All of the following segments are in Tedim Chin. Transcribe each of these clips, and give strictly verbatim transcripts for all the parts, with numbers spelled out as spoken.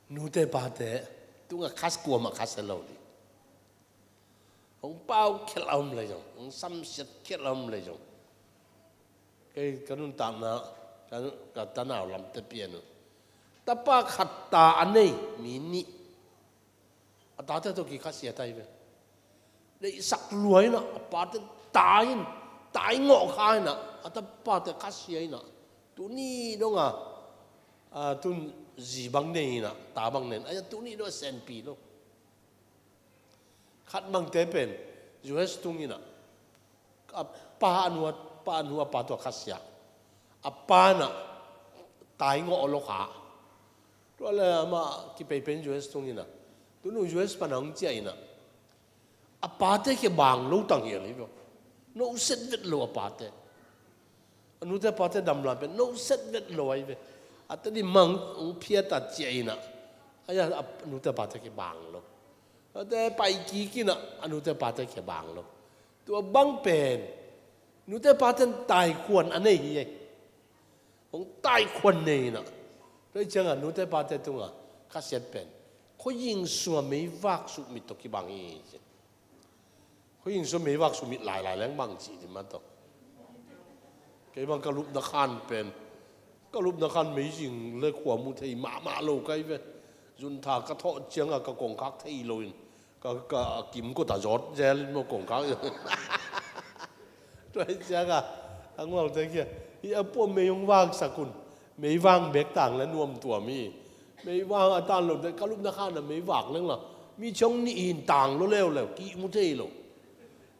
Nute pate tungah khas kuamah khasia lo ding. Hong pau khial a om le zong, hong samsiat khial a om le zong. Kei ka nuntakna, ka, ka tanau lamte pian uh. Tapa khat ta a nei mi nih. A tate tawh kikhasia tai ve. Deihsak lua inah, a pate tai in, tai ngawh kha inah, a tapate khasia inah. Tuni dongah, a, tun zi bang nei inah, ta bang nei inah, a tuni dongah senpi lo. Khat bangte pen, U S tung inah. A pa a nu a, pa a nu a pa tawh khasia. A pa inah, tai ngawh lo kha. Tua le amah kipei pen U S tung inah. Tunu U S pan a hong ciah inah. A pate khe bang lo tang hial hi lo. No set vet lo a pate. A nute pate damlam pen no set vet lo ahi ve. A tadi mang hong phiat a ciah inah. Aia a nute pate khe bang lo. A te pai kik inah a nute pate khe bang lo. Tua bang pen. Nute pate taikhuan a nei hi ei. Hong taikhuan nei inah. Tua hi ciangah nute pate tungah khasiat pen. Khuaying sungah meivak sumit tawh kibang hi ci. Khuaying sungah meivak sumit lailai leng bang ci ding mah tawh. Kei bang ka lupna khan pen. Ka lupna khan meizing le khua mu thei mahmah lo kai ve. Zuntha ka thawh ciangah ka kongkhak thei loin. Ka, ka kim kawt a zawt zel in maw kongkhak. Tua hi ciangah a ngualte kia. Hi a pua mei hong vaksak un. Meivang bek tang le nuam tuam hi. Meivang a tan lo te ka lupna khan a meivak leng la. Mi ciang nih in tang lo leuleu kih mu thei lo.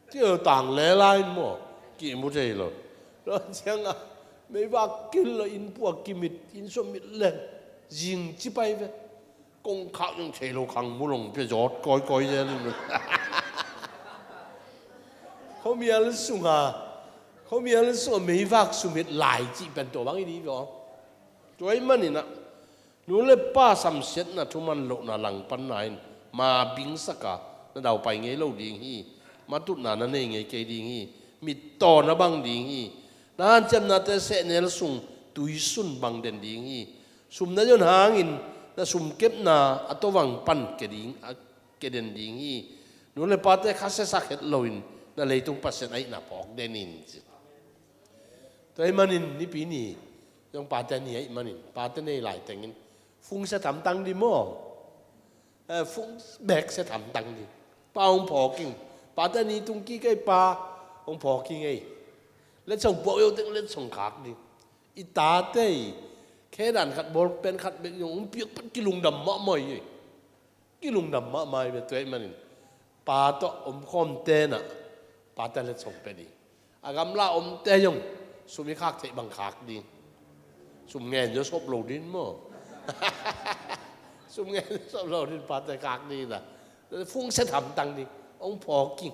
Tia tang le lai in maw kih mu thei lo. Tua ciangah meivak kil lo in pua kimit in sumit le zing ci pai ve. Kongkhak zong thei lo khang mu long pia zawt kawikawi zel in. Khuamial sunga, khuamial sunga meivak sumit lai cih pen tua bang i dih vawng. Tua i maninah nu le pa samsiatna thuman lohna langpanna in ma bingsaka na daupai ngei lo ding hi. Matutna na nei ngei kei ding hi. Mittaw na bang ding hi. Na hanciamnate sehnel sung tuisun bang den ding hi. Sum na zon hangin na sumkepna a tawvang pan ke ding, a ke den ding hi. Nu le pate khasia sak het loin na leitung Pasian ahihna phawk den in ci. Tua ahih manin nipi ni zong pate ni ahih manin pate nei lai tengin fungsia thamtang di maw? Eh, fung bek sia thamtang di. Pa hong phawk ing. Pate ni tung kik ei pa hong phawk ing ei. Letsong puak yo teng letsong khak di. I tate i khedan khat bawlpen khat bek zong hong piak pan kilungdam mahmah hi ei. Kilungdam mahmah hi ve tua ahih manin pa tawh omkhawm tenah pate letsong pia ding. A gamla omte zong sum i khak theih bang khak ding. Sum ngen zaw sop lo ding maw? Sum ngen zaw sop lo ding pate khak ding na. Fungsia thamtang ding. Hong phawk ing.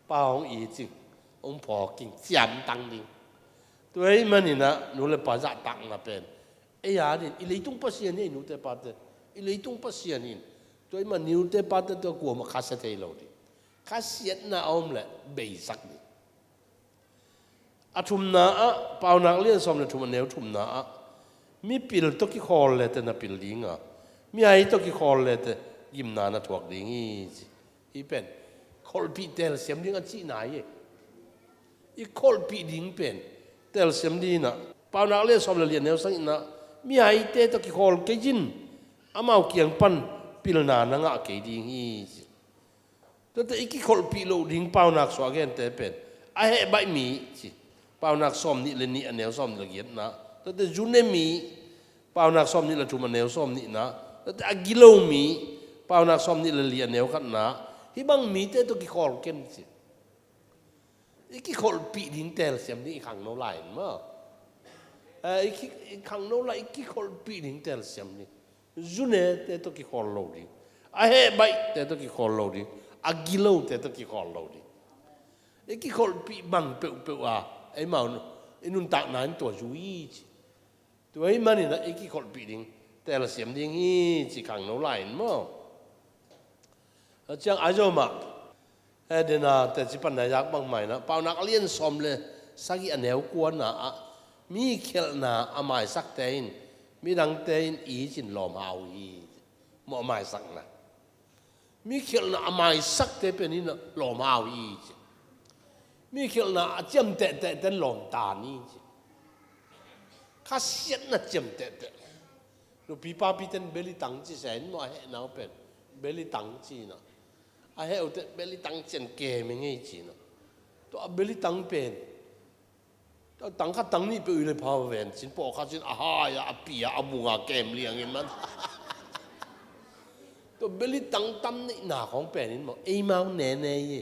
Pa hong i cing. Hong phawk ing. Ciamtang ding. Tua ahih maninah nu le pa zahtakna pen ei a din i leitung Pasian hi ei nute pate. I leitung Pasian hi in. Tua ahih man nute pate tua kuamah khasia thei lo ding. Khasiatna a om leh beisak ding. A thumna ah Paunak lian sawm le thum a neu thumna ah mipil tawh kikhawl lete na pil dinga mihai tawh kikhawl lete gimna na thuak ding hi ci. Hi pen kholhpih telsiam ding a cihna hi. I kholhpih ding pen telsiam dinah Paunak lian sawm le li a neu sang inah mihaite tawh kikhawl kei in amau kiang pan pilna na ngah kei ding hi ci. Tuate i kikholhpih loh ding Paunak sua a gente pen a heh baih mi ci. Paunak sawm nih le nih a neu sawm nih le giatna. Tuate zune mi Paunak sawm nih le thum a neu sawm nihna. Tuate a gilo mi Paunak sawm nih le li a neu khatna. Hih bang mite tawh kikhawl ken ci. I kikholhpih ding telsiam ding i khangno lai in maw? Eh, i ki- i khangno lai i kikholhpih ding telsiam ding. Zunete tawh kikhawl lo ding. A heh baihte tawh kikhawl lo ding. A gilote tawh kikhawl lo ding. I kikholhpih bang peuhpeuh a eimau i nuntakna in tua zui ci. Tua ahih maninah i kikholhpih ding telsiam ding hi ci khangno lai in maw? A ciang a zomah eh, dena teci panna i zak bangmah inah Paunak a lian sawm le sagih a neu kuana ah mi khialhna a maisakte in midangte in i cin lawm hau hi. Mawh maisakna. Mi khialhna a maisakte pen in ah lawm hau hi ci. Mi khialhna a ciam tehtehte in lawm tan hi ci. Khasiatna ciam tehteh. Nupi papite in belitang ci se in maw, a hehna uh pen belitang ci in ah, a heh uhte in belitang ci-in kem hi ngei ci in ah. Tua a belitang pen tang khat tang nih peuh i le pha ven cin pawh khat cin a hai a, a pi a, a mung a kem liang in man. Tua belitang tam neihna khawng pen in maw, eimau nene hi.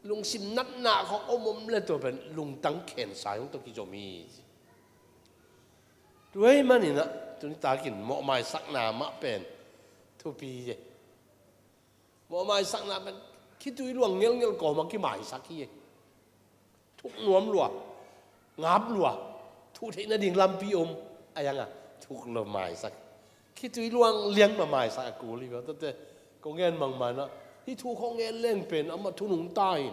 Lungsim natna khawng om om le tua pen lungtang khensa hong tawh kizom hi. Tua ahih manin ah tuni takin mawh maisakna mah pen thupi hi. Mawh maisakna pen khitui luang ngelngel kawm a kimaisak hi. Thuk nuam lua, ngap lua, thuh theih nading lampi om, a yang a thuk lo maisak. Khitui luang liang mah maisak a kul hi. Tua te ko ngen mangmai na, hih thu khawng ngen leng pen amah thu nungta hi.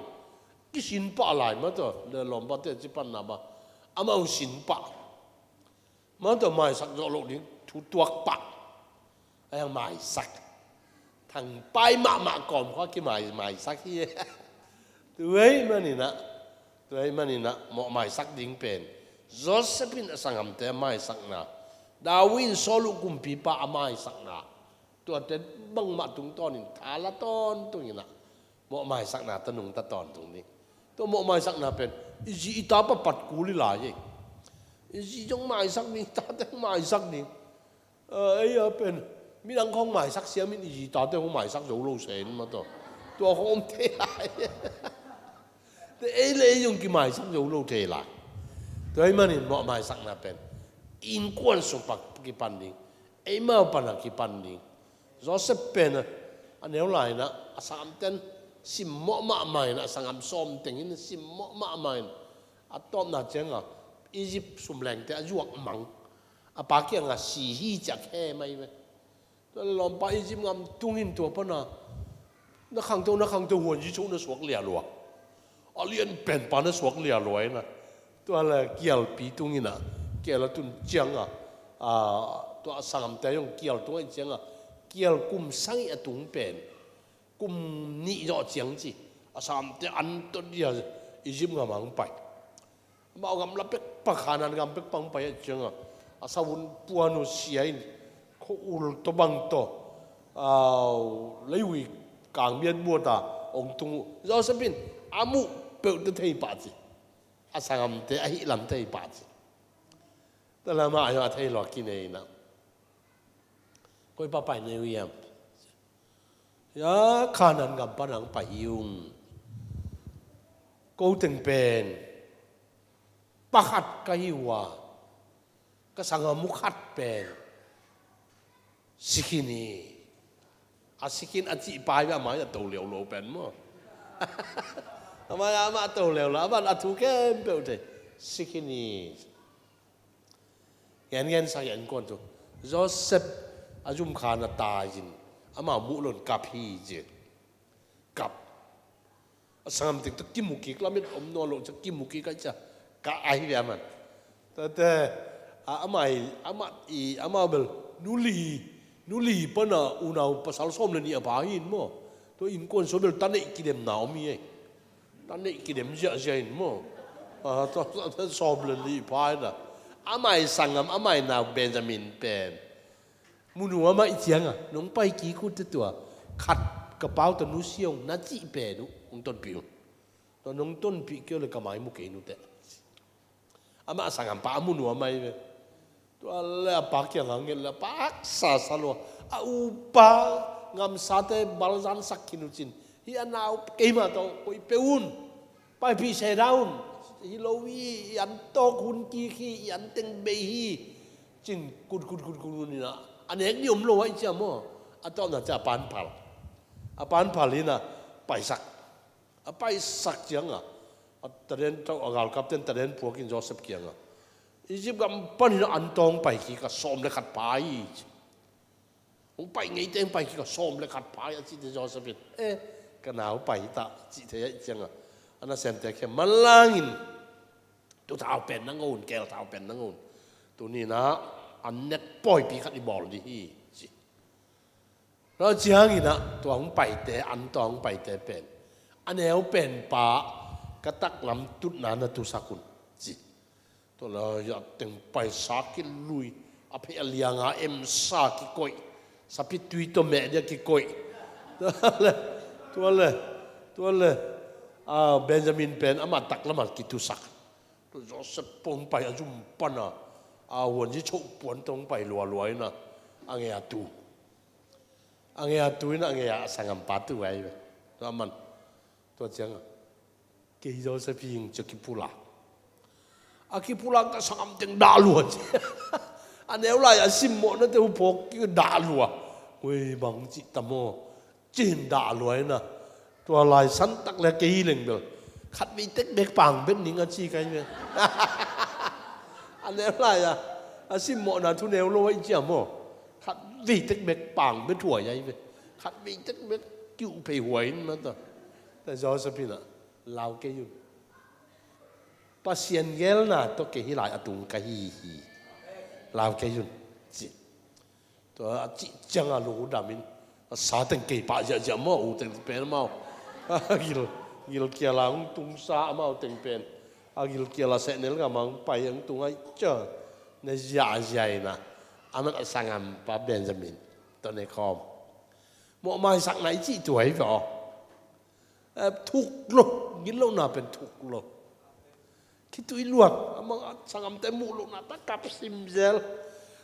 Kisin pah lai mah tua, le lawmpate ci panna mah amah uh sin pah. Mah tua maisak zawh loh ding thu tuak pah. A yang maisak. Thangpai mahmah kawm khua kimai, maisak hi. Tua ahih manin ah, tua ahih manin ah mawh maisak ding pen Joseph in a sanggamte a maisakna, David in Saul uh kumpipa a maisakna, tuate bangmah tungtawnin tha la tawntung in ah mawh maisakna tawh nungta tawntung ding. Tua mawh maisakna pen i zi i ta papat kul hi lai hi. I zi zong maisak ding, i tate zong maisak ding. Ei a pen midang khawng maisak siamin i zi i tate hong maisak zo lo se in mah tua, tua khawng om thei lai. Te ei le ei zong kimaisak zo lo thei lai. Tua ahih manin mawh maisakna pen innkuan sung pan kipan ding, eimau pan a kipan ding. Joseph pen a neu lai in ah a sanggamte in simmawh mahmah in ah, a sanggam sawm teng in simmawh mahmah in, a tawpna ciang a Egypt sumlengte a zuak mang, a pa kiang a si hi ci a khem ahi ve. Tua le lawmpa Egypt gam tung in tua pan a na khangto, na khangto, huanzi chok na suak lialua. A lianpen pa na suak lialua in ah, tua le kialpi tung in ah, kial a tun ciang a, tua a sanggamte zong kial tung ahih ciang a, kial kum sagih a tung pen kum nih zawh ciang ci, a sanggamte an tawh dia Egypt gam ah hong pai. Amau gamla pekpah, Khanaan gam pekpah hong pai ahih ciang a, a savun puan uh sia in, khua-ul tawh bang tawh, leiui kangmiat buat a hong tung uh. Joseph in a muh peuh tawh thei pah ci. A sanggamte ahih lam thei pah ci. Tua le amah a thei lua kinei in ah, koi pa pai na hi uh hiam? Hia, Khanaan gam pan hong pai hi ung. Ko teng pen pa khat ka hi uh a, ka sanggam uh khat pen si khin hi. A si khin a cih pa hi ve, amah a to liaulo pen maw. Amah, amah a to liaulo, amah a thu khempeuh thei, si khin hi. Ngen ngen sa hi a innkuan thu. Joseph a zumkhan a tai in, amau muh loin kap hi ci. Kap. A sanggam teng tawh kimu kik, lamet om nawn lo ciang kimu kik ahih ciang kap ahi ve a man. Tate, a, amah i, amah i, amah bel nu li, nu li pan a unau pasal sawm le nih a pa hi in maw. Tua innkuan sung bel ta neih kidemna om hi ei. Ta neih kidem ziahziah in maw. A, tua, tua, tua sawm le nih pa hi na. Amah i sanggam, amah i nau Benjamin pen mu nuam ahih ciang a, nong pai kik uh teh tua khat ka pau tawh nusia ung na cih pen uh hong tonpih un. Tua nong tonpih kei uh leh ka mai mu kei un teh. Amah a sanggam pa a mu nuam ahi ve. Tua leh a pa kiangah nget leh a pa haksa sa lua. A upa ngamsate balzansak khin uh cin, hih a nau keimah tawh koih peuh un. Paipih se dah un. Hi lo hi, i an tawk hun kik hi, i an teng bei hi. Cin kut kut kut kut hun in a, a nek ding om lo ahih ciang maw. A tawpna ciang a pan phal. A pan phal in a paisak. A paisak ciang a, a taden tawh a galkapten taden phuak in Joseph kiangah, Egypt gam panin an tawh pai kik a, sawm le khat pa hi. Hong pai ngeite hong pai kik a, sawm le khat pa hi a cih teh Joseph in, eh, ka nau pai hi ta cih thei ahih ciang a, a nasemte kiang manlangin, tu thau pen na ngo un, keel thau pen na ngo un. Tuni in a, an nek pawipi khat i bawl ding hi ci. Tua ciangin ah tua hong paite, an tua hong paite pen a neu pen pa ka taklam tutna na tusak un ci. Tua leh a teng paisa kilui, a phei a lianga emsa kikoih, sapitui tawh meh dia kikoih. Tua leh, tua leh, tua leh a Benjamin pen amah taklam ah kitusak. Tua Joseph pong pai a zum pana a huanzi choh puan tawh hong pai lualua in ah a ngei a tu. A ngei a tu in ah a ngei a sangampa tu ahi ve. Tua man, tua ciangah kei Joseph hi ing ci a kipulak. A kipulak ta sangam teng dah lua ci. A neu lai a simmawhnate uh phawk kidahluah. Ui, bang cih ta maw? Cin dah lua in ah tua lai santak le kei hi leng bel khatvei tekbek pang bet ning a ci kai ve. A neu lai a, a simmawhna thu neu lo ahi ciam aw. Khatvei tekbek pang bet huai ahi ve. Khatvei tekbek kiuh phei huai in mata. Tua Joseph in ah lau kei un. Pasian gelna tawh kei hih lai a tung ka hi hi. Lau kei un ci. Tua a cih ciangah lung uh damin a sa teng kei pah ziahziah maw, u teng pen amau a gil, gilkial a hong tungsa amau teng pen a gilkial a sehnel gam a hong pai hong tung ahi cia. Ne ziahziah in ah aman a sangampa Benjamin tawh ne khawm. Mawhmaisakna i cih tua hi ve aw. Eh, thuk lo, gitlohna pen thuk lo. Khitui luat, amah a sangamte muh lohna ta kapsim zel.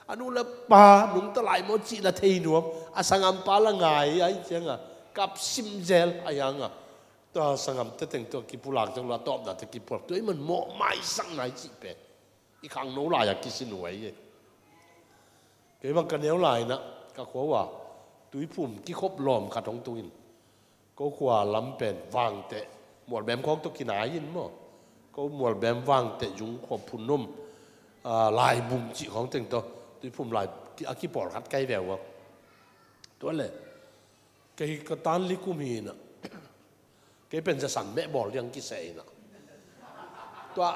A nu le pa nungta lai maw cih la thei nuam, a sangampa la ngai ahi ciangah kapsim zel ahi hangah. Tua sangamte teng tua kipulak ciang lo a tawpnate kipulak. Tua ahih man mawhmaisakna i cih pen i khangno lai-ah kisin uh ahi hi. Kei bang ka neu lai-in ah ka khua uh a tuiphum kikhop lawm khat hong tungin, ko khua lam pen Vangteh, Mualbem khawng tawh kinai in maw, ko Mualbem Vangteh zung khua phun om, ah, Laibung cih khawng teng tawh tuiphum lai a kipawlkhat kai ve uh a. Tua leh kei ka tan li kum hi in ah, kei pen zasan meh bawl liang kiseh in ah. Tua,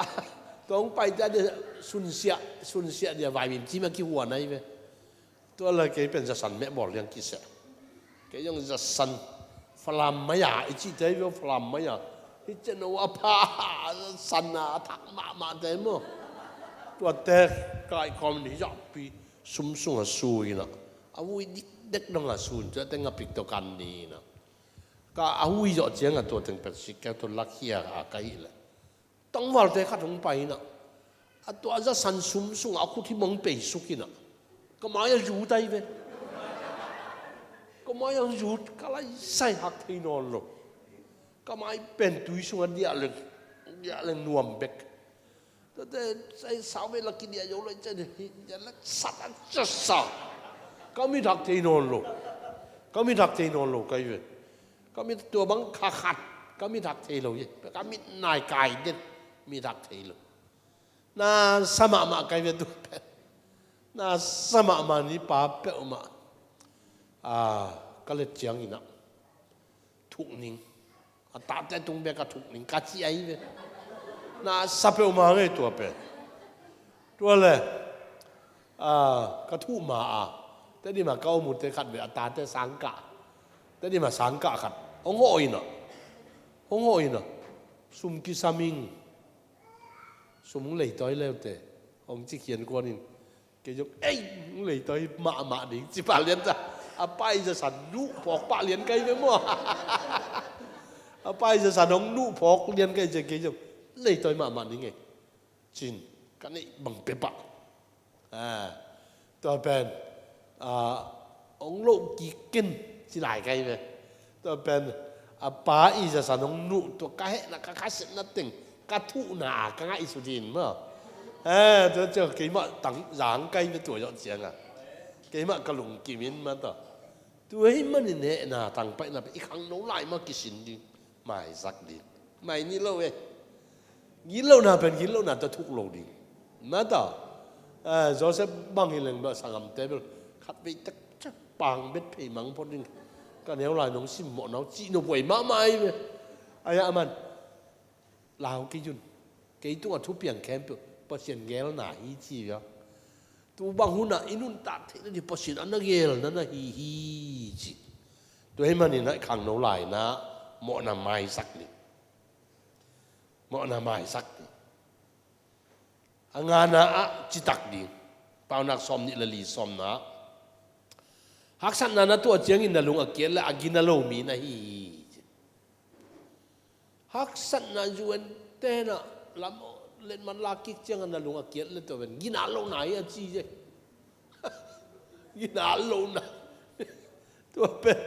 tua hong paite a dia sunsiah, sunsiah dia vaimim cim a kihuan ahi ve. Tua leh kei pen zasan meh bawl liang kiseh. Kei zong zasan Falam mai-a i cihte ahi ve, Falam mai-a. Hih ciang no a pha zasan a thak mahmahte maw. Tuate kaikhawm in hih zakpi sum sungah su in ah, a vui dikdek dongah su in, tuate ngapik tawh kan ni in ah. Ka a hui zawh ciangah tua teng pen sikkeu tawh lakhia a ka hih leh tangvalte khat hong pai in ah, a tua zasan sum sungah a khut himah hong peisuk in ah, ka mai a zut ahi ve. Ka mai a zut, ka laisai hak thei nawn lo. Ka mai pen tui sungah diah leng, diah leng nuam bek. Tuate sai sau ve, la kidiah zo lai cian hi, diah la sat a ciasa. Ka mit hak thei nawn lo. Ka mit hak thei nawn lo kai ve. Ka mit tua bang kha khat ka mit hak thei lo hi. Ka mit nai kai den, mit hak thei lo. Na sa mahmah kai ve tu pen. Na sa mahmah ni pa peuhmah. Ah, ka let ciangin ah thuk ning. A tate tung bek a thuk ning ka ci ahi ve. Na sa peuhmah ngei tua pen. Tua leh, ah, ka thuh ma a, Tedim a ka om uh te khat ve, a tate sangkah. Tedim a sangkah khat hong hawh in ah, hong hawh in ah, sum kisam ing. Sum hong leitawi leute hong ci khian kuan in. Kei zong, ei, hong leitawi mahmah ding ci pah lian ta. A pai zasan nuh phawk pah lian kai ve maw. A pai zasan hong nuh phawk lian kai ciang kei zong leitawi mahmah ding ei. Cin, ka neih bang pia pah. Ah, tua pen, ah, hong loh kik ken ci lai kai ve. Tua pen a pa i zasan hong nuh, tua ka hehna, ka khasetna teng, ka thuhna a ka ngaihsut in maw. Eh, tua ciang keimah tang zang kai ve tua zawh ciangah. Keimah ka lungkim in mah tawh. Tua ahih manin hehna tangpaihna pen i khangno lai mah kisin ding, maisak ding. Mai ni lo eh. Gitlohna pen gitlohna tawh thuk lo ding. Mah tawh, eh, Joseph bang hi leng bel sangamte bel khatvei tek ciah pang bet phei mang phot ding. Ka neu lai nong simmawh nau cih nop huai mahmah ahi ve. Ahi a man lau kei un. Kei tungah thupiang khempeuh Pasian gelna hi ci uh a. Tu bang hunah i nuntak theihna ding Pasian a na gelna na hi hi ci. Tua ahih manin ah khangno lai-in ah mawhna maisak ding. Mawhna maisak ding. A ngana ah citak ding. Paunak sawmnih le li, sawmna. Haksatna na tuah ciangin na lung a kiat le a gina lo mi na hi hi. Haksatna U N te na lam letmat lak kik ciangin na lung a kiat le tua pen gina lo na hi a ci je. Gina lo na. Tua pen,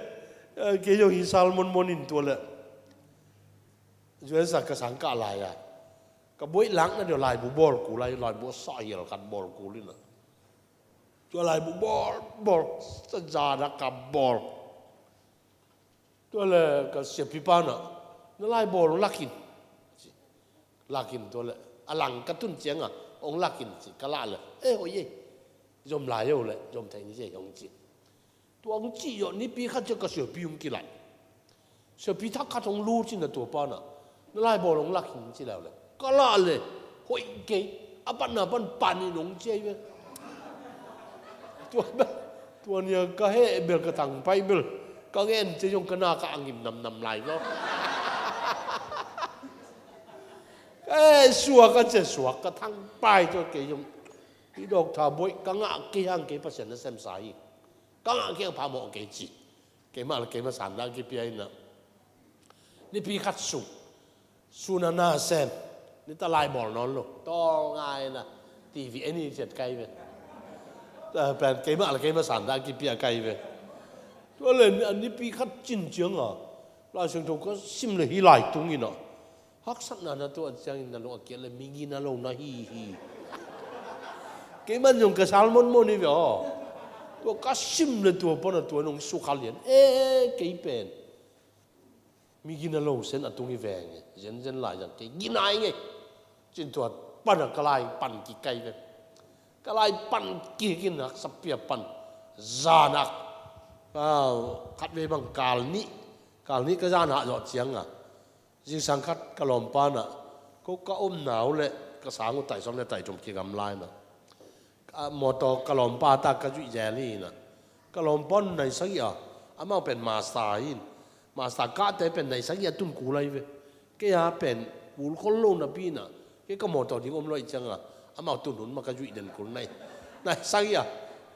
eh, kei zong hi sal monmon in tua le. U N sa ka sang kah lai a, ka buaih lakna deuh laibu bawl kul lai, laibu a sah hial khat bawl kul in ah. Tua laibu bawl, bawl, sa zan a ka bawl. Tua le ka siapipa na, na laibawl hong lak in. Lak in tua le, a lang ka tun ciang a, hong lak in ci, ka lah le, eh, hoih ei. Zom lai o le, zom thei ni ci, hong ci. Tua hong cih zawh nipi khat ciang ka siapi hong kilaih. Siapi thak khat hong lut in a tua pa na, na laibawl hong lak in ci leu le. Ka lah le, hoih kei, a patna pan pan in hong ci ei ve. Tua bel, tua nia ka heh bel ka thangpai bel, ka ngen ci zong ka na ka angim namnam lai lo. Ka heh suak a ci suak ka thangpai tua kei zong. Hi dawk tha buaih ka ngah kei hang kei Pasian na semsa hi. Ka ngah kei hang phamawh kei ci. Keimah le keimah sandah kipia in ah. Nipi khat sung. Sun a na sem. Nitak laibawl nawn lo. Tawl ngai in ah. T V en i ciat kai ve. Eh, pen keimah le keimah sandah kipia kai ve. Tua le a nipi khat cin ciang a. Lai Siangtho ka sim le hih lai tung in ah. Haksatna na tuah ciangin na lung a kiat le mi gina lo na hi hi. Keimah zong ka sal monmon hi ve aw. Tua ka sim le tua pan a tua nong sukha lian. Eh, kei pen. Mi gina lo sen a tung hi veng e. Zenzen lai zang kei gina hi ngei. Cin tua pan a ka lai pan kik kai ve. Ka lai pan kik in haksa pia pan. Zan hak. Ah, khat vei bang kal nih. Kal nih ka zan hak zawh ciang a. Zingsang khat ka lawmpa na, ko ka omna uh le ka sang uh taih sawm le taih thum kigamla in ah. Ka mawtaw ka lawmpa ta ka zuih zel hi in ah. Ka lawmpa nai sagih a, amau pen master hi in. Master kahte pen nai sagih a tun kul lai ve. Kei a pen kul khol lo napi in ah. Kei ka mawtaw ding om lo ahih ciang a, amau tun hun mah ka zuih den kul nai. Nai sagih a,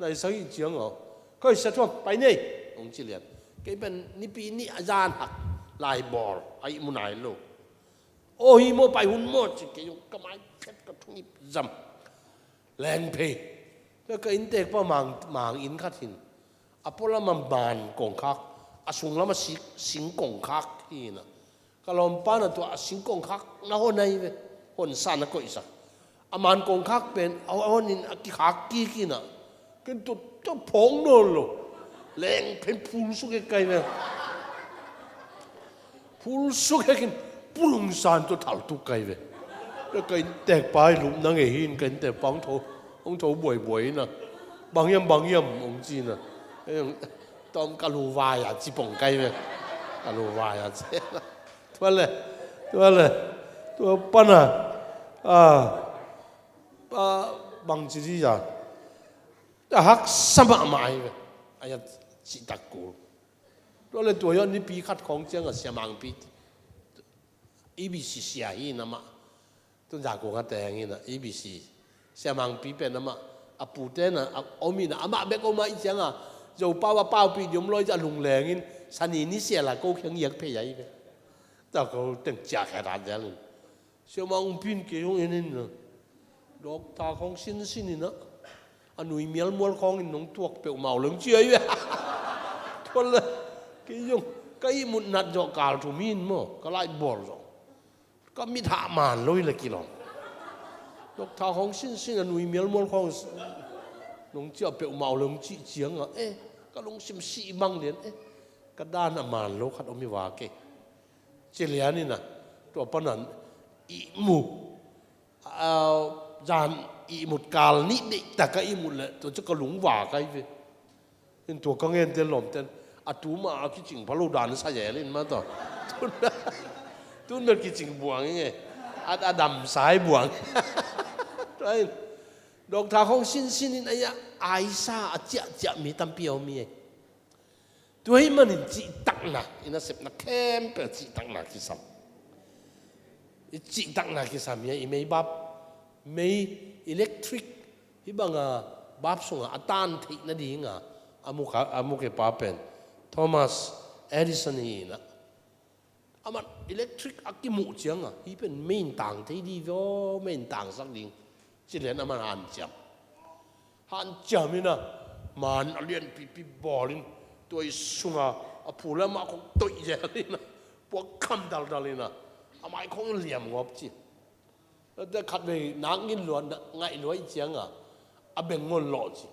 nai sagih ciang a. Koi sa thuam, pai nei, hong ci lian. Kei pen nipi nih a zan hak laibawl a ihmu nai lo. Aw hi maw, pai hun maw ci kei zong ka mai phet ka thungip zam. Leng phei. Tua ka innteekpa mang, mang inn khat hi in. A pualam a man kongkhak, a sunglam a sik, sing kongkhak hi in ah. Ka lawmpa na tua a sing kongkhak na hon ahi ve. Hon sa na koihsak. A man kongkhak pen a hon in a kikhak kik in ah. Ken tua, tua phawng nawn lo. Leng phen phul suk hek kai ve. Phul suk hek in pulung san tua thal tuk kai ve. Ka innteekpa i lupna ngei hi in ka innteekpa hong tho, hong tho buaibuai in ah. Bang hiam, bang hiam, hong ci in ah. Tawm ka lu vai a ci pong kai ve. Ka lu vai a ci. Tua le, tua le, tua pan a, a, a, bang ci ci za. A haksa mahmah ahi ve. A ya ci tak kul. Tua le tua ya nipi khat khawng ciang a Sia Mangpi. A B C sia hi in amah. Tun za kong a teng in a A B C. Sia Mangpi pen amah. A pute na, a om in a, amah bek om a i ciang a. Zopau a paupi diom lawi a lungleng in. Sani ni sia la ko khiang iak phei ahi ve. Tua ko teng ciak he rat zel in. Sia Mangpi in kei hong en in a. Doctor khawng sinsin in a. A nui mialmual khawng in nong tuak peuhmah uh leng ci ahi ve. Tua le kei zong ka ihmut nat zawh kal thum hi in maw. Ka laih bawl zawh. Ka mit hah man lo hi le kilawm. Doctor khawng sinsin a nui mialmual khawng nong ciah peuhmah uh leng cih ciang a. Eh, ka lungsim sih bang lian eh. Ka dan a man lo khat om hi va kei. Ci lian in a, tua pan a ihmu, ah, zan ihmut kal nih deihtak a ihmut le, tua ciang ka lung va kai ve. In tua ka ngen ten lawm ten, a tu mah a kicing pha lo dan sa zel in mah tawh. Tun, tun bel kicing buang in e, a, a dam sai buang. Tua in, doctor khawng sinsin in a ya, aisa a ciahciah mi tampi a om hi e. Tua ahih manin cih cihtakna, i nasepna khempeuh cihtakna kisam. I cihtakna kisam hi a, i meibap, mei, electric, hih banga bap sunga a tan theih nadinga a muk a, a muk i pa pen Thomas Edison hi inah. Aman electric a kimuh cianga hih pen mei in tang thei dih ve aw, mei in tangsak ding ci lian aman hanciam. Hanciam inah man a lianpipi bawlin tua i sunga a phul le amah khong toih zel inah puak kham daldal inah a mai khong liam ngawp ci. Tua khatvei nak ngin lua, ngaih lua i cianga a beng ngawn lawh ci.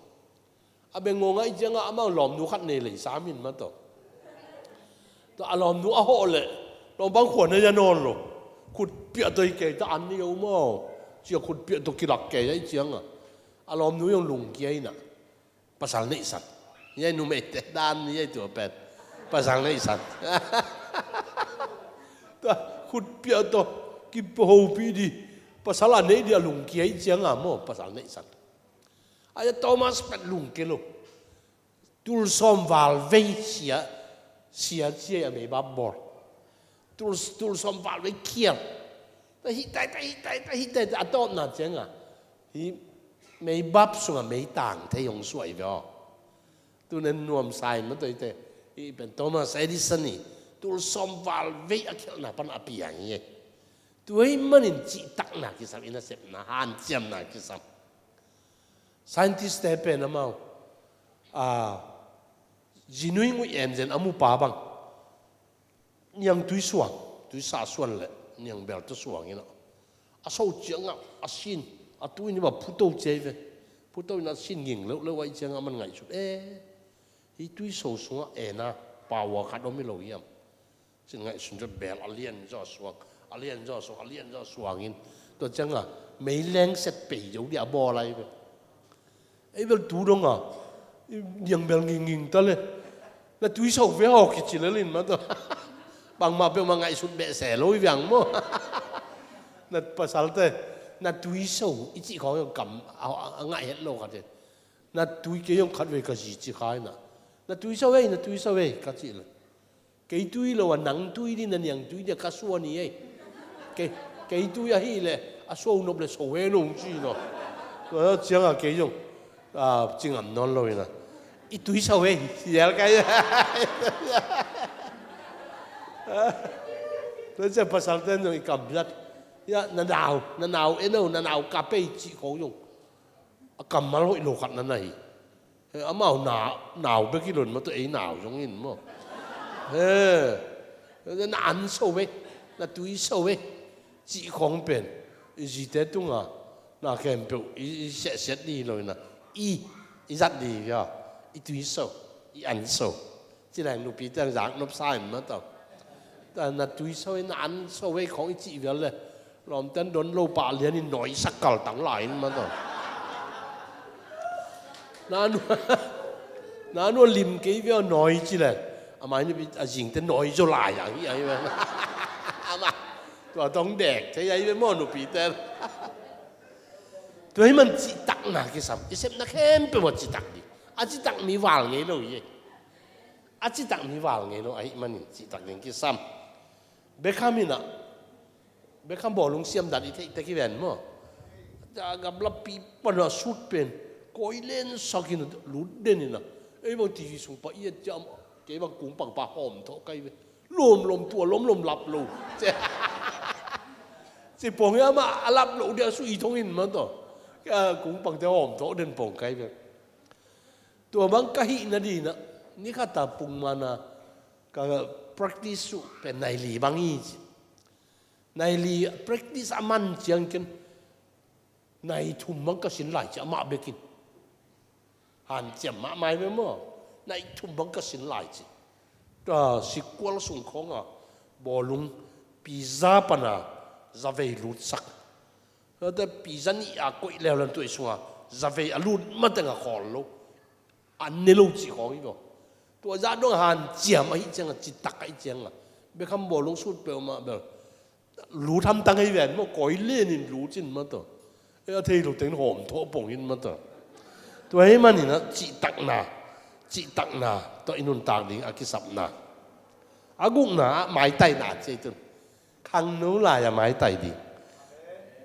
A beng ngawn ngaih cianga amau lawmnu khat nei lei sam in mah tawh. Tua a lawmnu a hawh leh lawm bang khua na ya nawn lo. Khutpiah tawh i kei ta an ni a um aw. Cia khutpiah tawh kilak kei a i cianga a lawmnu zong lungkia inah pasal neihsan. Hiai numeite dan hiai tua pen pasal neihsan. Tua khutpiah tawh kipahopih dih. Pasal a neih dih a lungkia i cianga maw pasal neihsan. Aia Thomas pen lungkia lo. Tul sawm val vei sia, sia cia a meibap bawl. Tul, tul sawm val vei khial. Ta hih tai, ta hih tai, ta hih tai, ta a tawpna cianga hih meibap sunga mei tang thei hong suah hi ve aw. Tunen nuamsa in mah tawh hihte, hih pen Thomas Edison hi. Tul sawm val vei a khialhna pan a piang hi. Tua ahih manin cihtakna kisam, i nasepna hanciamna kisam. Scientist te pen amau a, zinui nguih enzen a mupa bang niang tui suang, tuisa suan le niang bel tawh suang inah a so ciangah a sin a tui ni ba phuto ciai ve. Phuto inah a sin nging leuhleuh a i ciangah a man ngaihsut e, hih tuiso sungah ena paua khat om hi lo hiam? Cin ngaihsun tua bel a lian zaw suang, a lian zaw suang, a lian zaw suangin tua ciangah mei lengset pei zo dia a bawl ahi ve. Ei bel tu donga niang bel ngingnging ta le na tuiso ve haw kici lelin mah tawh. Bangmah peuhmah ngaihsut behseh lo i viang maw? Na pasalte na tuiso i cih khawng kam a, a ngaih het lo khat hi. Na tui kei hong khatvei ka zi ci kha inah na tuiso ei, na tuiso ei ka cih le kei tui lo a nang tui dih, na niang tui dih a ka suan hi ei. Kei, kei tui ahih leh a suau nop le so hen hong ci no. Tua ciangah kei zong a, cingam nawn lo inah i tuiso ei, sial kai. Tua ciang pasalten zong i kambiat ia na nau, na nau eno, na nau ka pei cih khawng zong a kammal hoih lo khat na na hi. He, amau na, nau bek hi lo in mah tawh ei nau zong in maw? He, na an so ve, na tui so ve cih khawng pen i zite tunga na khempeuh i, i siahsiat dih hi lo inah i, i zat dih hi a, i tui so, i an so. Ci leng nupite ang zak nop sa in mah tawh. Na tui so ei, na an so ei khawng i cih vial le lawmten don lo pah lian in nawi sak kaltang lai in mah tawh. Na nua, na nua lim kei vial nawi ci leng a mai nupi a zingte nawi zaw lai ang hi ahi ve. Amah tua tawh hong dek thei ahi ve maw nupite. Tua ahih man cihtakna kisam, i sepna khempeuh a citak ding. A citak mi val ngei lo hi. A citak mi val ngei lo ahih manin cihtak ding kisam. Beckham inah, Beckham bawlung siam dan i theih tek hi ven maw? A gamlapi pan a sut pen kawi lensak in lut den inah ei bang T V sung pah i et ciam, kei bang kungpang pah hawm thawh kai ve. Lomlom tua lomlom lap lo. Ci pong hi amah a lap lo dia sui thong in mah tawh. Kungpangte hawm thawh den pong kai ve. Tua bang ka hih nadinah ni khata pungmana ka practice uh pen nai li bang hi ci. Nai li practice a man ciang ken nai thum bang ka sin lai ci amah bekin. Hanciam mahmah hi ve maw? Nai thum bang ka sin lai ci. Tua sikual sung khawnga bawlung pizza pana zavei lutsak. Tua pizza nih a koih leuleu tuai sunga zavei a lut mateng a khawl lo. An ne lo cih khawng hi maw? Tua zah dong hanciam ahih cianga citak ahih cianga Beckham bawlung sut peuhmah bel lut hamtang ahi ven maw, kawi lenin lut in mah tawh. E a thei lo teng hawm thawh pong in mah tawh. Tua ahih maninah cihtakna, cihtakna tawh i nuntak ding a kisapna. A gukna ah maitaina ci ei tun. Khangno lai-ah maitai ding.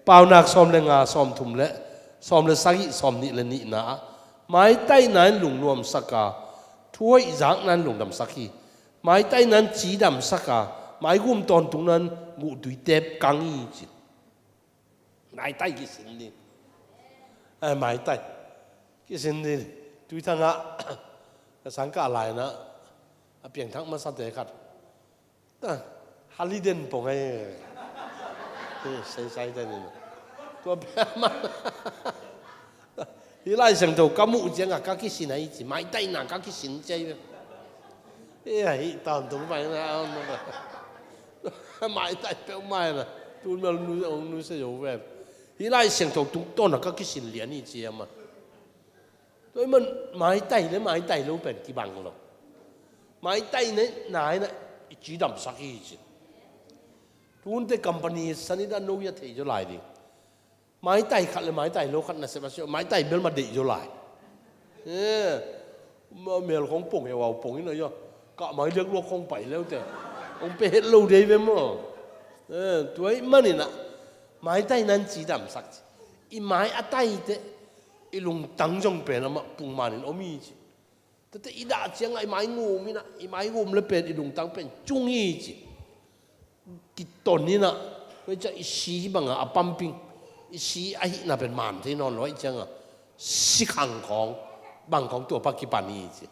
Paunak sawm le nga, sawm thum le, sawm le sagih, sawm nih le nihna ah maitaina in lungnuamsak a, thuhoih zakna in lungdamsak hi. Maitaina in cidamsak a, maigum tawntungna in guhtui tep kang hi ci. Maitai kisin ding. Eh, maitai kisin ding. Tuithang ah ka sangkah lai-in ah a piangthak masate khat, ta, haliden pong ai. Eh, seisai ta ni. Tua pia ma. Hih Lai Siangtho ka muh ciangah ka kisin ai ci, maitaina ka kisin ci ai ve. Eh, hih tawntung paina, maitai peuhmah na. Tun bel nu, ong nusia zo ve. Hih Lai Siangtho tungtawn a ka kisin lian hi ci a ma. Tua ahih man maitai le maitai lo pen kibang lo. Maitaina in i cidamsak hi ci. Tunte company san in a no hi a thei zaw lai ding. Maitai khat le maitai lo khat nasep a si, maitai bel mah deih zaw lai. Eh, ma, mel khong pong heuhau pong in a ia, kah mai liakluak khong pai leute. Hong pia het lo dei ve maw. Eh, tua ahih manin ah maitaina in cidamsak ci. I mai a taite i lungtang zong pen amah pungmanin om hi ci. Tate i dah ciangah i maigum in ah, i maigum le pen i lungtang pen cung hi ci. Kiton in ah, tua ciang i si bangah a pumping, i si ahihna pen man thei nawn lo ahih ciangah, sikhang khawng, bang khawng tua pa kipan hi ci.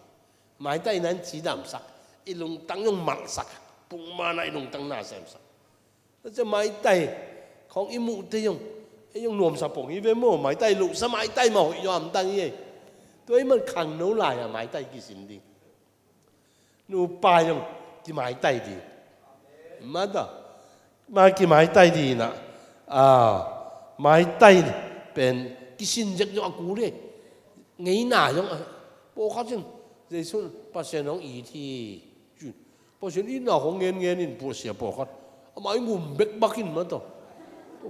Maitaina in cidamsak, i lungtang zong malsak, pungman ah i lungtang nasemsak. Tua ciang maitai khawng i muhte zong, ei zong nuamsa pong hi ve maw, maitai lohsa maitai mah hoih zaw hamtang hi ei. Tua ahih man khangno lai-ah maitai kisin ding. Nupa zong kimaitai ding. Mata, ma kimaitai ding in ah, ah, maitai pen kisin zek zong a kul hi ei. Ngeina zong a, pawlkhat in, Jesu in Pasian hong it hi. Pasian itna khong ngenngen in puahsia pawlkhat. A maigum bekbak in mata.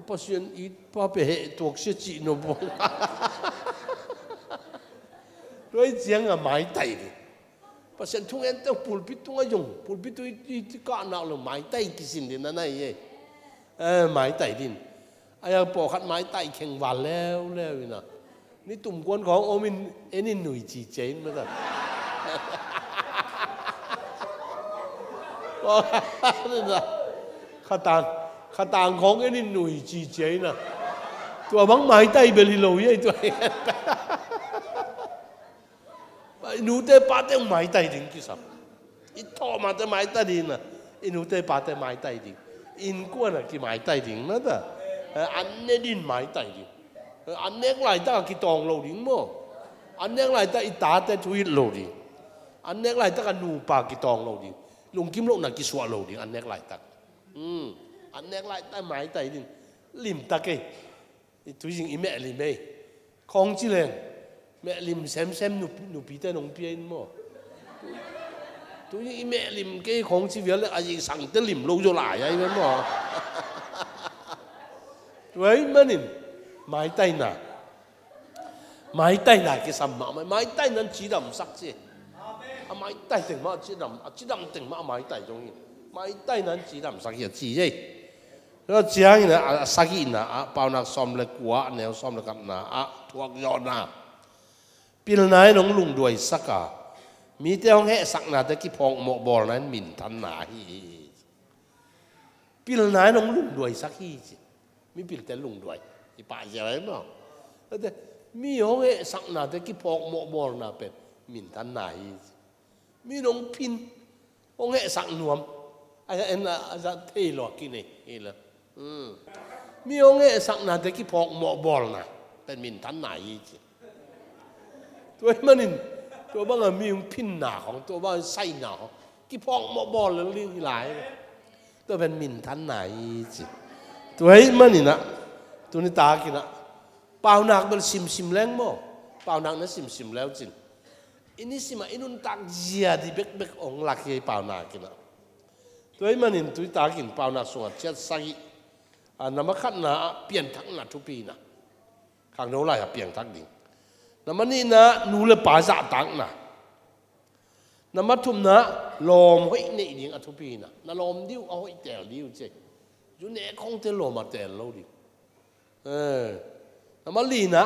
Pasian it pa pia heh tuaksia cih no pawlkhat. Tua ahih ciangah maitai ding. Pasian thungen teng pulpit tungah zong, pulpit tungah i, i, i kahnak lo maitai kisin ding na nai ei. Eh, maitai ding. Aia pawlkhat maitai kheng val leuleu in ah. Ni tumkuan khawng om in, en in nui ci cia in mata. Khatang, khatang khawng en in nui ci cia in ah. Tua bang maitai bel hi lo hi ei tua. I nute pate hong maitai ding kisam. I thawh mate maitai ding na. I nute pate maitai ding. Innkuan ah kimaitai ding na ta. Eh, an ne ding maitai ding. Eh, an nek laitak a kitawng lo ding maw. An nek laitak i tate thuhilh lo ding. An nek laitak a nupa kitawng lo ding. Lungkim lohna kisuah lo ding an nek laitak. Hmm. An nek laitak maitai ding. Limtak ei. I tuizing i mehlim ei. Khawng ci leng mehlim semsem nup-, nupite nong pia in maw. Tuizing i mehlim kei khawng ci vial le a zingsangte lim lo zaw lai ai ve maw. Tua ahih manin maitaina, maitaina kisam mahmah. Maitaina in cidamsak ci. A maitai teng mah a cidam, a cidam teng mah a maitai zong hi. Maitaina in cidamsak hi a ci ei. Tua ciangin a, a sagihna ah, Paunak sawm le kua, a neu sawm le khatna ah thuak zawhna. Pilna in hong lungduaisak a, mite hong hehsaknate kiphawkmawh bawlna in minthanna hi. Pilna in hong lungduaisak hi ci. Mipilte lungduai. I pahziau ahi maw. Tate, mi hong hehsaknate kiphawkmawh bawlna pen minthanna hi ci. Mi nong phin, hong hehsak nuam. A, a, a, a, a thei lo a kinei hi lo. Hmm. Mi hong hehsaknate kiphawkmawh bawlna pen minthanna hi ci. Tua ahih manin, tua banga mi hong phinna khawng, tua banga saina khawng kiphawkmawh bawl lel ding hi lai. Tua pen minthanna hi ci. Tua ahih manin ah, tuni takin ah, Paunak bel simsim leng maw. Paunak na simsim leu cin, i nisim ah i nuntak zia ding bekbek hong lak hi ei Paunak in ah. Tua ahih manin tuni takin Paunak sungah ciat sagih, a, na ma khatna ah pianthakna thupi na. Khangno lai-ah piangthak ding. Na ma nihna nu le pa zahtakna. Na ma thumna Lawm hoih neih ding a thupi hi na. Na lawm ding uh a hoih teel ding uh ci. Zu nek khawngte lawm a teel lo ding. Eh, nambat lina,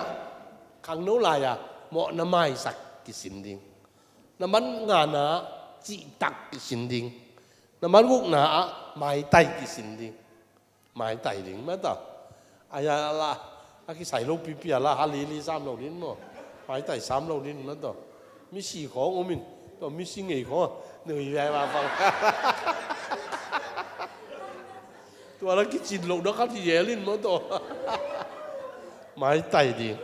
khangno lai-a mawhna maisak kisin ding. Nambat ngana, cihtak kisin ding. Nambat gukna ah maitai kisin ding. Maitai ding mah tawh. Aya la, a kisai lo pipi a la, halili sam lo ding maw. Maitai sam lo ding mah tawh. Misi khawng om in, tawh misi ngei khawng, nui vai va fang. Tua la kicin lo na khat hi zel in maw tawh. Maitai ding.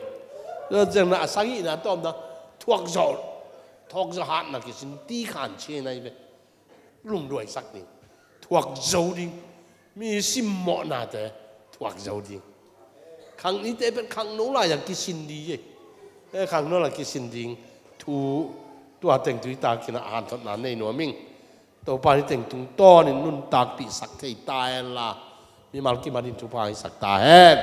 Tua ciang na a sagihna tawmna, thuak zawh, thuak zawh hatna kisin ti khan chin ai ve. Lungduaisak ding. Thuak zo ding. Mi simmawhnate thuak zo ding. Khang nite pen khangno lai-a kisin ding e. Eh, khangno lai kisin ding. Thu, tua teng tui takin a hanthotna nei nuam ing. Topa ni teng tungtawnin nuntakpihsak thei ta hen la, mimal kimanin thupha hisak ta hen.